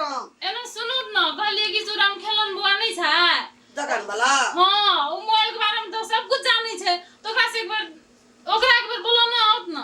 काम। एना सुनू न, कहलियै कि चूड़ामे खेलन बौआ नहि छै दोकान वाला? हाँ, ओ मोबाइल के बारे में तो सब कुछ जानै छै, तो ओकरा से एक बेर, ओकरा एक बेर बोलाने आओत न।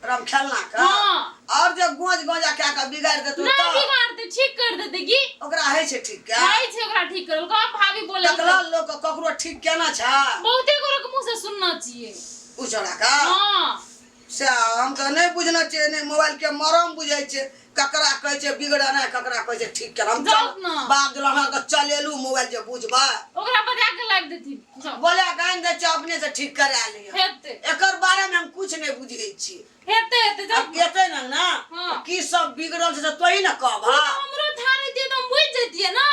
राम खेलना का? हाँ। और जे गोज गोजा कए के बिगाड़ देतौ? नहीं। तऽ बिगाड़ते, ठीक कर देते की। ओकरा होइ छै ठीक के? होइ छै ओकरा ठीक कर, ओकरा भाभी बोले। तकला लोक के ककरो ठीक केना छै? बहुते गोरे के मुंह से सुनना छियै। उ छौड़ा का? हाँ। से हम तऽ नहि बुझने छियै, नहि मोबाइल के मरम बुझै छियै, ककरा कहै छै बिगड़नाइ, ककरा कहै छै ठीक केना। हम जाउ चल ने। बाप दिल हमरा के चलेलू मोबाइल जे बुझबै। ओकरा बजा के लाबि देथिन, जाउ। बोले के आनि दै छियै, अपने से ठीक करा लिअ। हेतै। एकर बारे में हम कुछ नहि बुझै छी। हेतै, हेतै, जाउ। आब एतै ने ने? हाँ। की सब बिगड़ल छै से तोही ने कहबह। ओ तऽ हमरो था रहितियै तऽ हम बुझि जैतियै ने।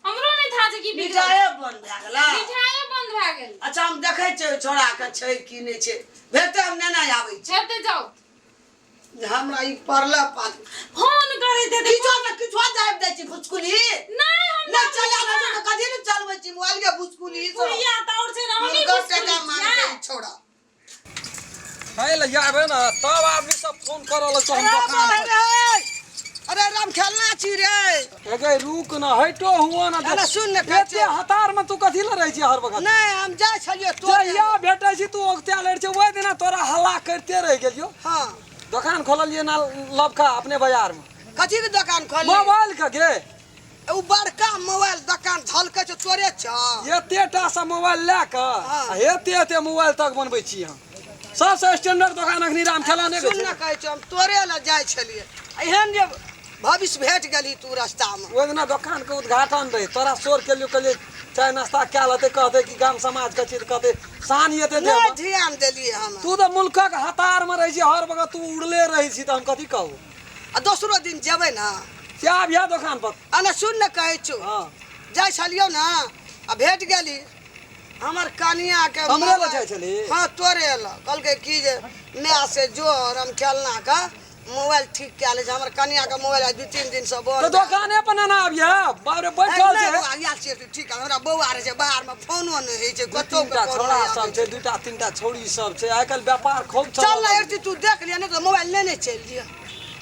हमरो नहि था छै कि बिगड़ल। मिठाइए बंद भए गेलै। मिठाइए बंद भए गेल। अच्छा, हम देखै छियै ओहि छोड़ा के छै कि नहि छै, भेटतै हम नेने आबै छी। हेतै, जाउ। हमरा ई पड़ला पात फोन करैत हेतै। किछो ने किछो दाबि दै छी फुचकुली। नहि, हम नहि चला दै छी तऽ कथी ने चलबै छी मोबाइल के फुचकुली सब। बुढ़िया तऽ आओर छै ने, हमही हुनकर भुसकुली टका मांगतै छियै। छोड़ा। खाय लए आबे ने तब आदमी सब फोन करऽ लगतौ हम दोकान पर। अरे राम खेलना छी रे। एगे रुक न, हटो हुआ न। अरे सुन ने, कहै एते छियै। हतार में तू कथी लए रहै छी हर वक्त? नहि, हम जाइ छलियै तोरे। जहिया भेटै छी तू ओगता लड़ छै, ओहि दिना तोरा हल्ला करिते रहि गेलियो। हाँ। दोकान खोललियै ना लबका अपने बाजार में। कथी के दोकान खोलली? मोबाइल के गे। उ बड़का मोबाइल दोकान झलकै छौ, तोरे छौ। एते टा से मोबाइल लए कऽ हाँ। आ एते एते मोबाइल तक बनबै छी हम। सबसे स्टैंडर्ड दोकान अखनी राम खेला नहि सुन ने, कहै छौ, हम तोरे लए जाइ छलियै, एहन जे भविष्य भेट गेलही तू रास्तामे। ओहि दिना दोकान के उद्घाटन रहै, तोरा शोर केलियो, कहलियै चाय नाश्ता कए लेतै, कहतै कि गाम समाज के छी तऽ कहतै शान एते नहि देब। ध्यान देलियै हम। तू तऽ मुल्कक हतार में रहै छी, हर वक्त तू उड़ले रहै छी, तऽ हम कथी कहू? आ दोसरो दिन जेबै ने। से आबिहे दोकान पर। आ ने सुन ने, कहै छौ। हाँ। जाइ छलियौ ने आ भेट गेली हमर कनिया के। हमरे लग जाइ छली? हाँ, तोरे लग। कहलकै की जे माय से जो हम खेलना के मोबाइल ठीक कए लै छै, हमर कनिया के मोबाइल आइ 2-3 दिन से बंद। तऽ दोकाने पर ने आबिहे, बाप रे, बैठल नहि छै। बौआ, आयल छियै तऽ ठीक है। हमरा बौआ रहै छै बाहर मे, फोनो नहि होइ छै कतौ के तीनटा फोन छोड़ा नहि सब आबै छै, दूटा तीनटा छौड़ी सब छै, आइ काल्हि व्यापार खूब चल ने। चलऽ। एकटी तू देख लिअ, नहि तऽ मोबाइल लेने चलि दिअ,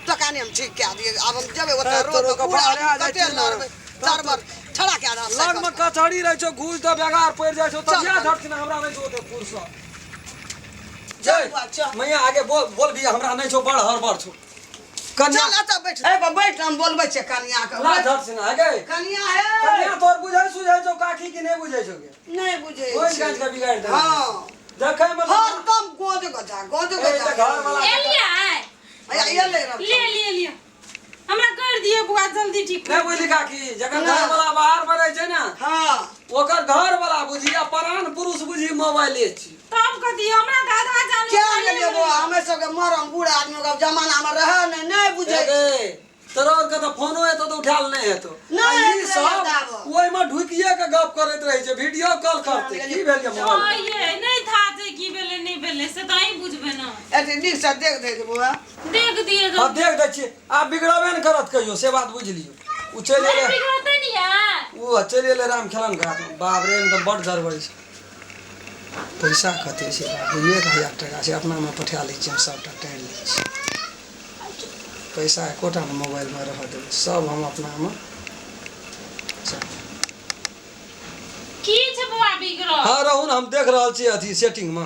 दोकाने हम ठीक कए दियै। आब हम जेबै ओतऽ। तऽ रोड तोरो पर बूढ़ कपारे आदमी आ जाइ कते छै ने। लड़बै, दरबर ठड़ा कए रहल लग में साइकिल। कचहरी रहै छौ, घूस दऽ बेगार पड़ि जाइ छौ। चल, तब इएह चल। झटकिना हमरा नहि छौ ओते फुर्सत। चल जय बौआ, चल। मैया आगे बोल, बोल भी, हमरा नहि छौ, बड़ हड़बड़ छौ कन्या। चल, एतऽ बैठ, एहि पर बैठ, हम बोलबै छियै कनिया के। ला झट से ना आगे। कनिया हे। कन्या, तोर बुझै सुझै छौ काकी कि नहि बुझै छौ के? नहि बुझै कोइ छै। काज के बिगाड़ि देलकै। हाँ। देखै में हरदम गोज गजा गोज ए, गजा। तऽ घर वाला एलियै। भैया एलै रह। ले लिए, लिअ, हमरा कर दिअ बुआ जल्दी ठीक। नहि बुझली काकी, जकर ना। घर वाला बाहर में रहै छै ने, हाँ, ओकर घर वाला बुझी आ प्राण पुरुष बुझी मोबाइले छी। तब कथी, हमरा दादा जाने। क्या गेलियै बौआ, हमे सबके मरम बूढ़ आदमी के जमाना मे रह नहि, नहि बुझै ए गे, तोरा आर के तऽ फोनो एतौ तऽ उठायल नहि हेतौ। नहि आ ई हेतै सब दाबो। ओहिमे ढुकिए के गप करैत रहै छै, वीडियो कॉल करतै। की भेल ये मोबाइल? ये नहि था छै की भेलै नहि भेलै, से तऽ अहीं बुझबै ने। एते नीक से देख दे बौआ। देख दिए। हँ, देख दै छियै, आब बिगड़बे ने करत कहियो, से बात बुझि लियौ। ओ चलि नहि एलै। बिगड़तै ने यार। ओ चलि एलै राम खेलन घाट। बाप रे, एहिमे तऽ बड्ड गड़बड़ी छै। पैसा कते छै बाप रे? 1000 टाका छै, अपनामे पठा लै छियै हम, सभटा टाँगि लै छियै। पैसा एकोटा ने मोबाइलमे रहऽ देबै, सब हम अपनामे। चल। की छै बौआ बिगड़ल? हँ, रहू ने, हम देख रहल छी अथी सेटिंगमे।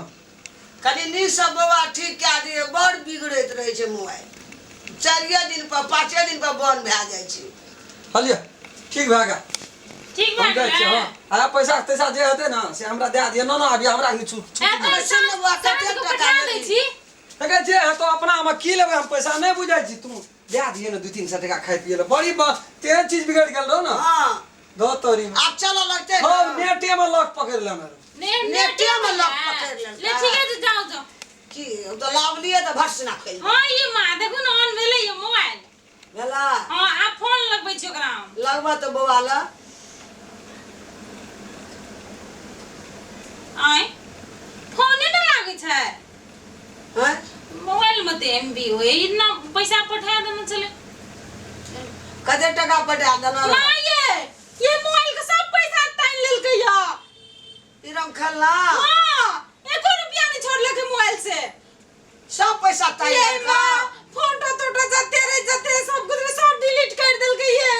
कनि नीकसँ बौआ ठीक कए दियै, बड़ बिगड़ैत रहै छै मोबाइल, 4 दिन पर 5 दिन पर बन्द भए जाइ छै। हलियै, ठीक भए गेल। ठीक भए हम जाइ छियै। गेलै। हँ, आ पैसा तैसा जे हेतै ने से हमरा दए दिअ। न न अभी हमरा एखनी छुट्टी एतऽ नहि। सुन ने बौआ, साँझ कतेक के टका पठा दै लेबही? छी। देखै जे हेतौ अपनामे, की लेबै हम पैसा, नहि बुझै छी तू? दए दियै ने 200-300 टका खाइ पियै लए, बड़ी तेहन चीज बिगड़ि गेल रहौ ने। हँ। दऽ तोरी। आब चलऽ लगतै हम ने। नेटे मे लक पकड़ि लेने रहौ। नेटे मे लक पकड़ि लेलकै। ले, ठीक है, जाओ जाओ। की ओ तऽ लावलियै तऽ भटसिना खोलि हाँ ये माँ, देखू ने, ऑन भेलै ये मोबाइल। भेला। हाँ, आब फोन लगबै छी ओकरा हम। लगबऽ तऽ बौआ लए। आँय, फोने नहि लागै छै। हैं? मोबाइल में तऽ एम बी होय, इतना पैसा पठा देने छलै। कते टका पटा देना? ना, ये मोबाइल के सब पैसा तानि लेलकै या। ई रंग खेलना? हाँ, एको रुपया नहीं छोड़लकै मोबाइल से। सब पैसा तानि ये लेलकै। माँ, फोटो तोटो जते रहे, जते सब कुछ रहे, सब डिलीट कर देलकै ये।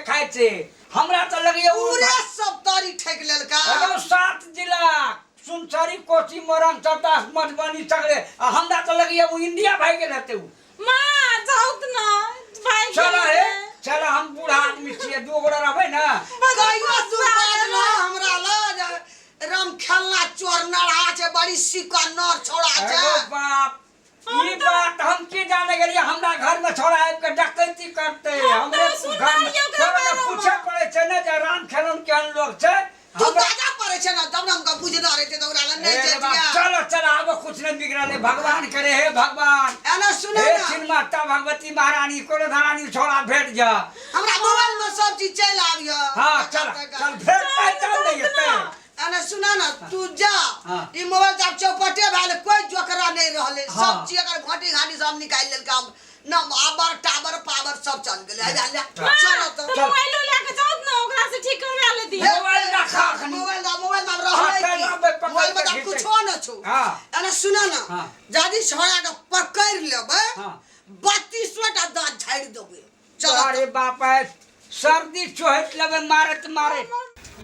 खाइ छै। हमरा तऽ लगैया उ पूरे सब तारी ठकि लेलका। एकदम 7 जिला सुनसरी कोसी मोरंग सबटा मधुबनी सगरे, आ हमरा तऽ लगैया उ इंडिया भागि गेल हेतै उ। माँ जाउत ना भागि चल गेल हे हेतै। चल, हम बूढ़ा आदमी छियै, दू गोरा रहबै ने। कहियो तू बाजलो हमरा लग राम खेलना चोर नड़ा छै, बड़ी सिक्का नर छोड़ा छै। अरे बाप, ई बात हम की जाने गेलियै, हमरा घर में छोड़ा आबि के डकैती करतै। हम हमरे तऽ सुनने घर में रहियै ओकरा तोरा बारेमे। पूछे पड़ै छै ने जे राम खेलौन केहन लोक छै। तू बाजा पड़ै छै ने तब ने हमका बुझना रहते तऽ ओकरा लग नहि ए बाप, जैतियै। चलो चलो, आबो कुछ नहीं बिगड़ल है, भगवान करे हे भगवान। एना सुने हे ना, छिनमाता भगवती महारानी, कोनो धरानी छोड़ा भेट जा। हमरा मोबाइल में सब चीज चलि आबिय। हाँ चल चल, भेट पाइ तब नहि हेतै। एना सुना ना, तू जा। हाँ। ई मोबाइल तऽ आब चौपटे भेल, कोई जोकरा नहीं रहले। हाँ। सब चीज एकर घाटी घाटी सब निकालि लेलकै। हम न आबर टाबर पावर सब चल गेलै। हे जा ले, चलो तऽ तऽ। मोबाइलो लए के जाउत ना, ओकरा से ठीक करवा लेती। मोबाइल रखा अखनी। मोबाइल दा, मोबाइल दा रहलै हाँ, की? चल, पकड़ मोबाइल में के तऽ घीचै। कुछो न छौ। हाँ। एना सुना ना, हाँ। जदि छोड़ा के पकड़ि लेबै, हाँ। 32 टा दाँत झाड़ि देबै। चलो। अरे बाप है, सर्दी चोहट लेबै मारत मारत।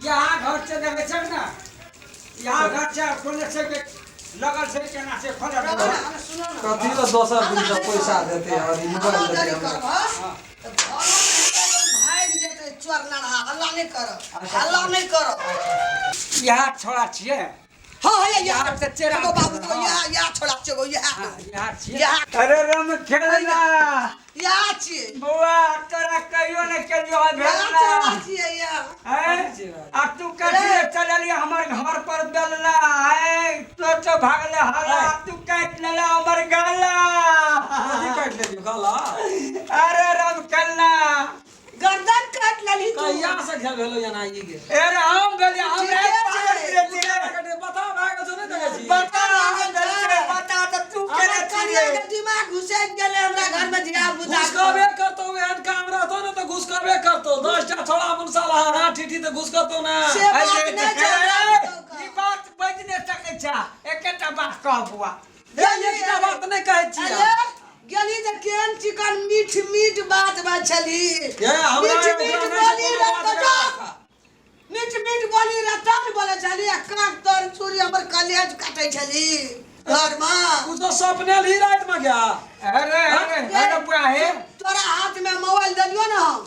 यहाँ घर से देखै छै ने, यहाँ घर से खोले छै के लगल छै, केना छै खोले। सुनो ना। कथी लए दोसर दिन से पैसा देतै और ई मोबाइल हल्ला देतै जरी हमरा? करबह तऽ घरमे भागि जेतै चोर नरहा। हल्ला नहि कर, हल्ला नहि कर। यहाँ छोड़ा छियै। हाँ हाँ, यहाँ। यहाँ से चेरा। एगो बाबू को यहाँ, यहाँ छोड़ा छै एगो यहाँ। हाँ, यहाँ छियै। यहाँ। अरे रम खेलना। यहाँ छियै। बौआ, तोरा कहियो ने केलियो है यहाँ भेलना। छोड़ा छियै यहाँ। हैं? आ तू कथी चललियै हमर घर पर बेलना है, तो तो भागले हला, तू काटि लेला हमर गला। कथी काटि लेलियौ गला? अरे राम कल्ला। गर्दन काटि लेलही तू। कहिया से खेल भेलो एना ई गे? अरे हम भेलियै, हम ठीके छै। पागल छियै। बता भए गेल छौ, नहि देखै छी? बता, हम भेलियै, बता तऽ तू हमर केने कनिया छियै? के दिमाग घुसि गेलै हमरा घर में धिया पुता। घुसकबे करतौ, एहन काम रहतौ ने तऽ घुसकबे करतौ। 10 टा छोड़ा मुनसा हाँ ठीठी तऽ घुसकतौ ने। से बात अरे नहि छै हमरा ए, पुतोहु के। ई बात बाजि नहि सकै छै, एकेटा बात कह बुआ। हे, एकटा बात नहि कहै छियै। अरे गेली जे केहन चिकन मीठ मीठ बात बाजली। हे, हमरा मीठ ओकरा मीठ नहि छै बोली कोनो रह बात तऽ के जा। राखा। मीठ मीठ बोली रह तब बोले छली, आ काट तर छुरी हमर कलेज काटै छली घरमा। तू तो सपने ली राति में गया। अरे अरे अरे बुआ हे। तोरा हाथ में मोबाइल देलियो ने हम?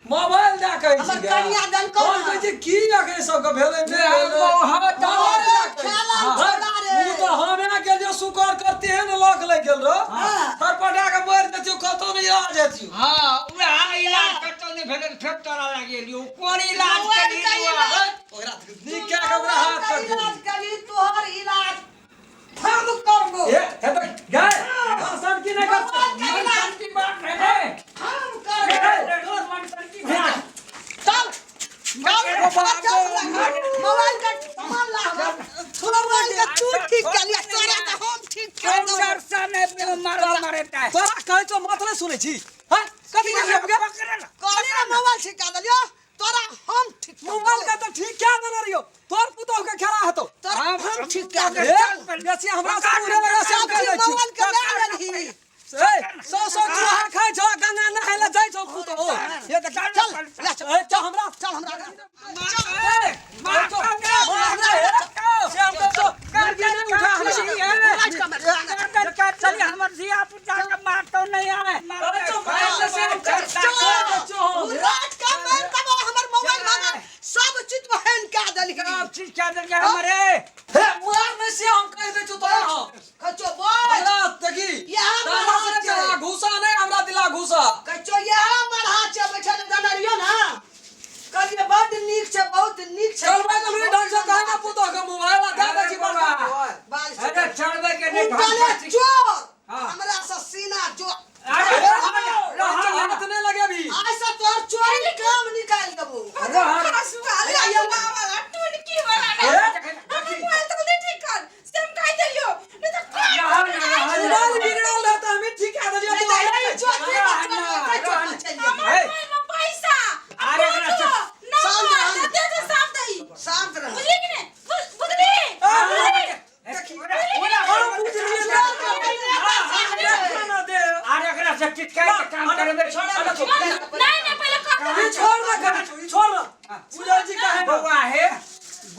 मोबाइल दए कहै छी हमर गे। कनिया देलकौ हम ने। कहै छी की अखन सबके भेलै नहि भेलै। मोबाइल दए कहै छी। खेला हाँ, छोड़ा रे। उ तऽ हमे गेलियो सुकर करते हैं ने लक लागि गेल रहो। हाँ। थरपटा के मरि जेतियो, कतौ नहि इलाज हेतियो। हाँ, उएह इलाज कतौ नहि भेलै, फेर तोरा लागि गेलियो। कोन इलाज मोबाइल केलही के बुआ? इलाज। ओकरा नीक कए के ओकरा हाथ पर तू इलाज करी, तोहर इलाज हम करबो। ए हे तऽ गए सन की नहि करतै। मोबाइल के इलाज मन की बात भेलै। हम करबो। मन की बात। चल चल, चल, मोबाइल के सामान ला हमर। मोबाइल के तू ठीक कलिया, तोरा तऽ हम ठीक कर देबो। मारा मारे तोरा कहै छौ माथ नहि सुनै छी हैं? कथी कहै गे? कहली ना मोबाइल ठीक कर देलियो, तोरा हम ठीक कर मोबाइल देबो। के तऽ ठीक कए देने रहियो, तोर पुतोह के खेला हेतौ। तोरा हम ठीक कर ए देबो। बेसी हमरा से उड़े लगा से हम सब कहि चीज दै छी। मोबाइल के लए लेलही। ए, सौ सौ चूहा खाइ छौ, गंगा नहाय लए जाइ छौ पुतोह। ये तऽ चल ले चल। ए, चल हमरा। चल हमरा। ए, से हम कहै छौ, मुर्गी नहि उठा हमरा। चल, हमर धिया पुता के मारतो नहीं आए। कहै छौ, मारि से हम कहै छौ हम। रात का मार देबो, हमर मोबाइल मांगल सब चीज बहन कए देलही। सब चीज क्या देलकै हमरे? हे, मार नहि से हम कहि दै छौ तोरा हम। कचो बोल। हमरा देखी यहाँ तारा मरहा से छै। चला, घुसा नहि हमरा दिला घुसा। कचो यहाँ मरहा छै, बैठल दनरियो ना, कहलिए बड नीक छै, बहुत नीक छै। चलबै गेलहुँ ढंग से कहै ने पुतोह के मोबाइल आ दए दै छी बड़का मोबाइल। बाल अरे चढ़बै के नहीं। उनटले चोर। हाँ। हमरा से सीना जो अरे हाथ नहि लगेबी। आज से तोहर चोरी काम निकाल देबो। खासु वाला वाला टुनकी वाला ना। हमर मोबाइल तऽ नहि ठीक कर से हम कहि देलियो, नहि तऽ काट। मोबाइल बिगड़ल रहता, हमे ठीक कए देलियौ। नहीं तू तो यही चोर चल। हमर मोबाइल में पैसा आ अरे एकरा फोटो, शांत नंबर रह। जते छै सब दही। शांत रह। बुझली कि नहि? बुझली? बुझली? हम बुझलियै। कहै छौ ई छोड़ ना पूजा जी काहे ना बौआ हे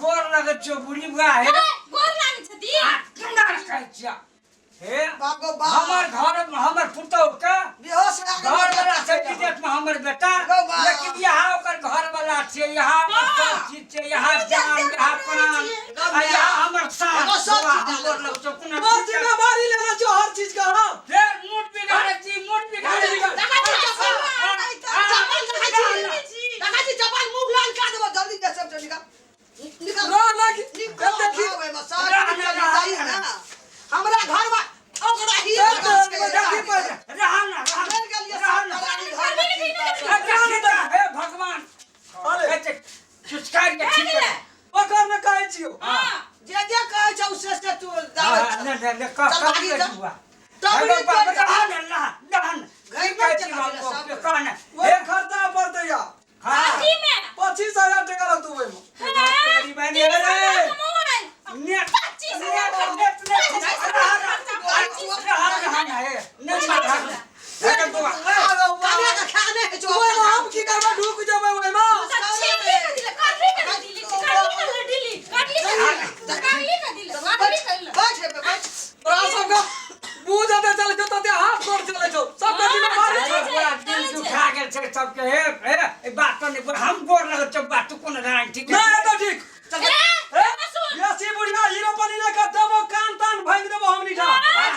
गोर लगै छौ बुढ़ी बुआ हे गोर लागै छथि आ केना कहै छियै हे बाप गो बाप हमर घर हमर पुतहु के बेहोश भए गेल घर वाला छै विदेश में हमर बेटा गौ बा। लेकिन यहाँ ओकर घर वाला छै यहाँ ओकर सब चीज छै यहाँ जान यहाँ प्राण आ यहाँ हमर सास एगो सब बौआ, चीज हम गोर लगै छौ कोनो तोर ठीक जिम्मेवारी लेना छौ हर चीज का हाँ फेर मूड बिगाड़ै छी मूड बिगाड़ै छी देखै छी चप्पल चप्पल देखै छी देखै छी चप्पल मुँह लाल कए देबो जल्दी दे सब निकाल निकाल ना ना कि निकाल देखी ओहिमे सब निकाल जाइए ना हमरा घर में ओकरा ही चल, लगल छै। देखी पर रहन रहन चलि गेलियै रहन सब करारी घर में ठीक कर। हे भगवान अरे कहै छै चुचकार के ठीक कर ओकर ने कहै छियौ जे जे कहै छौ से से तू दाबै हाँ, छौ। ले ले ले कह चल कह भागी के जा। जुआ तब हे नहीं बाबा, चल जा। रहन रहन रहन घर की में कहै छी चला बाबू, गेलै सब। कह ने ओहि खर्चा पड़तै या हाँ अथी में 25,000 टका लगतौ ओहिमे तोरी बहन रे मोबाइल नेट 25,000 नेट नेट 25,000 खर्चा रहन रहन हे नेट रहन हे बौआ खाना के खाने है तू ओहिमे हम की करबै ढुक जेबै ओहिमे बैठ हे बैठ तोरा सबके बुझ एते चलै छौ तते हाथ गोर चलै छौ सबके जिम्मेवारी छौ बौआ, दिल दुखा गेल छै सबके हे हे ई बात तो नहीं हम गोर लगै छौ बात तू कोनो रहन ठीक नहि हेतौ ठीक हे बेसी बुढ़िया हीरो बनी नहि कर देबो कान तान भांगि देबो हमनी ठाम हे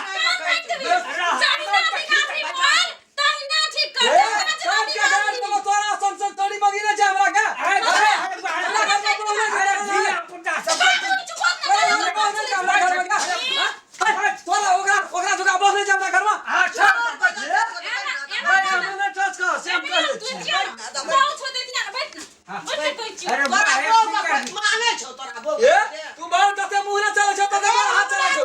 सबके गाड़ देबो तोरा सन सन तोरी मगी नहि छै हमरा के हमरा घर में बोल नहि छै धिया पुता सब तोरा घर में बोल नहि छै हमरा घर में के हे, तोरा ओकरा ओकरा झुका बोल नहि छै हमरा घर में अच्छा हे, नहि टच कर से हम कहि दै छियौ। अरे तोरा बा, हे बौआ की करबी? माने छौ तोरा बौआ ए तू बाल तते मुँह नहि चलै छौ तते बड़ हाथ चलै छौ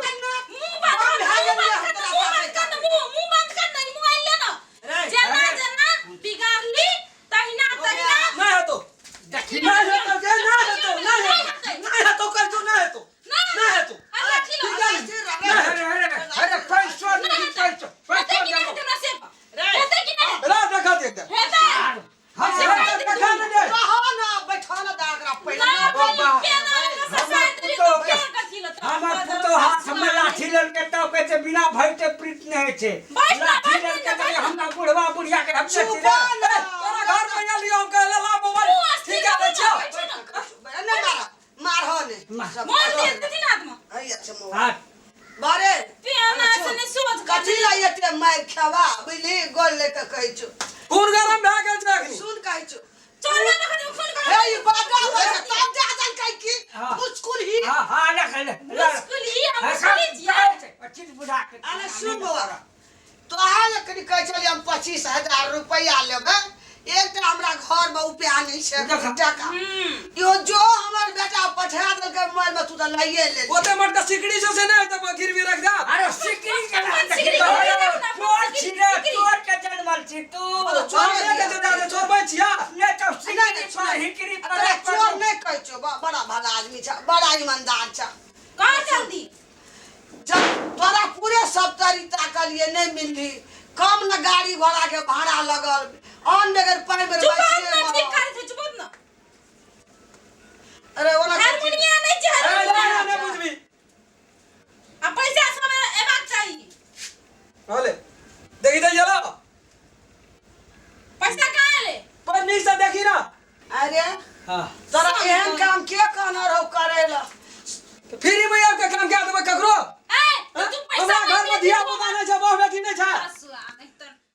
बिगाड़ली तहिना तहिना नहि हेतौ देखी नहि हेतौ जे नहि हेतौ नहि हेतौ नहि हेतौ कहि दू नहि हेतौ नहि हेतौ अरे अरे अरे पैसो नहीं पैसो पैसो देबो रा देखा देख दे हम देखा ने दे रहो ना बैठो ना दा एकरा पहिले हमर पुतोह हाथ में लाठी ललके तब कहै छै बिना भय के प्रीत नहि होइ छै बैठ ना, लाठी बैठ ना, ललके बैठ तऽ हमरा बुढ़वा बुढ़िया के हम चुप छियै ना तोरा घर पर लियो हम कहले ला मोबाइल ठीक है दै छियौ नहीं मारा मारहो नहीं अच्छा मोबाइल हाँ बारे कथी ला एते मारि खेबा बुझली गोल लेके कहै छौ खून गरम भए गेल छै अखनी सुन कहै छौ हे ई बाटा होइ छै तब जा जन कहै की हाँ। मुस्कुल ही हाँ हाँ रख ले चीज बुझा के अरे सुन बौआ तोहरा जे कनि कहै छलियै हम 25,000 रुपैआ लेबै एकटा हमरा घर में उपाय नहीं छै टाका यो जो हमर बेटा पठा देलकै मोबाइल में तू तऽ लइए ले ओते मटका सिकड़ी छौ से नहि हेतौ गिरवी रख दे अरे सिकरी के ना सिकरी के ना, चोर छी रे चोर के जनमल छी तू चोर के जे दे चोरबै छिया ने तो सिकरी पर हिकरी पर तोरा चोर नहीं कहै छौ बड़ा भला आदमी छ बड़ा ईमानदार छ जब तोरा पूरे सब तरी ताकलिए नहीं मिलली कम न गाड़ी घोड़ा के भाड़ा लगल आन बगैर पानि बेर बैसिए मरल। अरे ओना हारमोनिया नहीं छै ए, हारमोनिया नहि नहि बुझबी आ पैसा सब एबाक चाही होले देखी तऽ गेलो पैसा कहाँ एलै पर नीक से देखी ना अरे हाँ तोरा एहन काम के कहने रहौ करे ला